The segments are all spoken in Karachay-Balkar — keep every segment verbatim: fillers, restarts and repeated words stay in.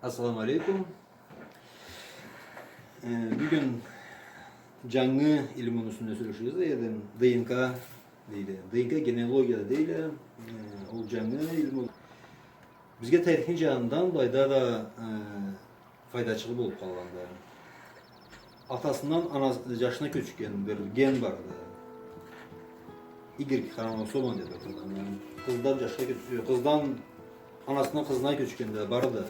Ассаламу алейкум. Э, бюгюн джангы илмуну юсюнде сёлеширбиз да, яъни ДНК дейле. ДНК генеалогия дейле. Э, ол джангы илму. Бизге тарихни джанындан былайда да, э, файдачылы болуб къалгъанды. Атасындан анасы, джашына кёчген бир ген барды. Игрек хромосома деб айтылгъан. Къыздан джашха кёч-, къыздан анасындан къызына кёчгенде барды.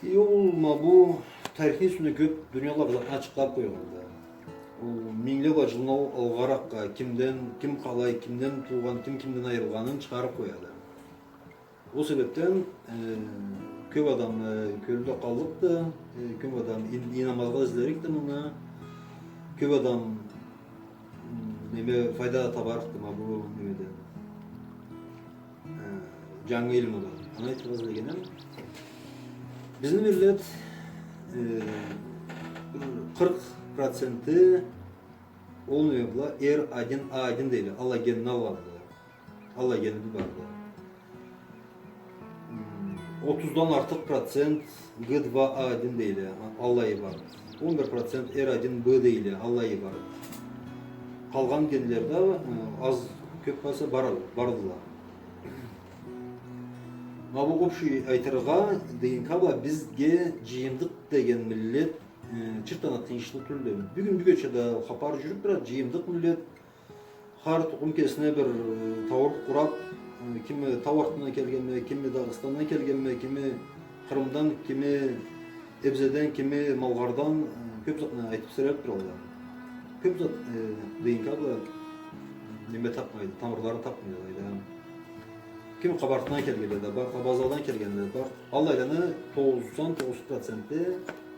И ол ма бу тарихни юсюнде кёб дуниялагъа ачыкълаб къойгъанды. Ол минглеб джылдан алгъаракъгъа кимден, ким къалай, кимден туугъан, ким кимден айырылгъанын чыгъарыб къояды. Ол себебден, э, кёб адам, э, кёлде къаллыкъды, э, кёб адам ин-, ийнанмазгъа излерикди мынга. Кёб адам, м, неме, файда да табарыкъды ма бу немеден. Э, джангы илмудан. Аны айтыргъа излегеним. Бизни миллет, э, бир къыркъ проценти ол неме бла Р один А один дейле, аллай генни алгъанды. Аллай гени барды. М, отуздан артыкъ процент Г два А один дейле, аллайы бар. Он бир процент Р один Б дейле, аллайы бар. Къалгъан генле да, э, аз, кёб болса, бар, бардыла. Ма бу общий айтыргъа, ДНК бла бизге джыйымдыкъ деген миллет, э, чырт да тыйыншлы тюлдю. Бюгюн-бюгече да хапар джюрюб турады, джыйымдыкъ миллет, хар тукъум кесине бир, э, тауруху къураб, э, кими тау артындан келгенме, кими Дагъыстандан келгенме, кими Къырымдан, кими Эбзеден, кими Малгъардан, э, кёб затны айтыб сёлешиб туралла. Кёб зат, э, ДНК бла неме табмайды, тамырларын табмайды, алайда. Кими Къабартыдан келгенле да бар, Абазадан келгенле да бар. Аллайланы тогъуздан тогъуз проценти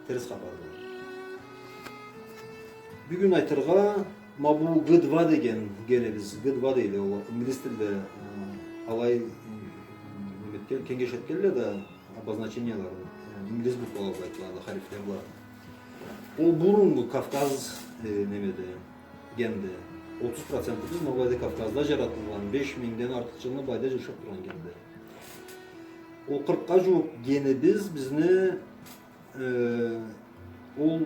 терс хапарды. Бюгюн айтыргъа, ма бу Г два деген генибиз, Г два дейле, ол ингилиз тилде, э, алай, э, неме этген, кенгеш этгенле да, обозначениялары, э, ингилиз буквала бла айтылады, харифле бла. Ол буруннгу Кавказ, э, немеди, генди. Отуз процентибиз ма былайда Кавказда джаратылгъан, беш мингден артыкъ джылны былайда джашаб тургъан генди. Ол къыркъгъа джууукъ генибиз бизни Э, ол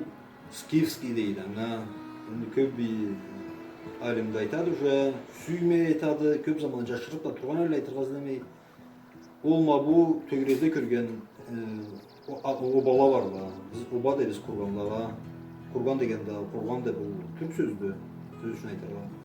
скифский дейди анга. Энди кёб бир алим да айтады, уже сюймей айтады, кёб заман джашырыб да тургъан элле, айтыргъа излемей. Ол ма бу тёгерекде кёрген, э, о-, а-, обала барла. Биз оба дейбиз курганлагъа. Курган деген да, курган да бу тюрк сёздю, сёз ючюн айтыргъа.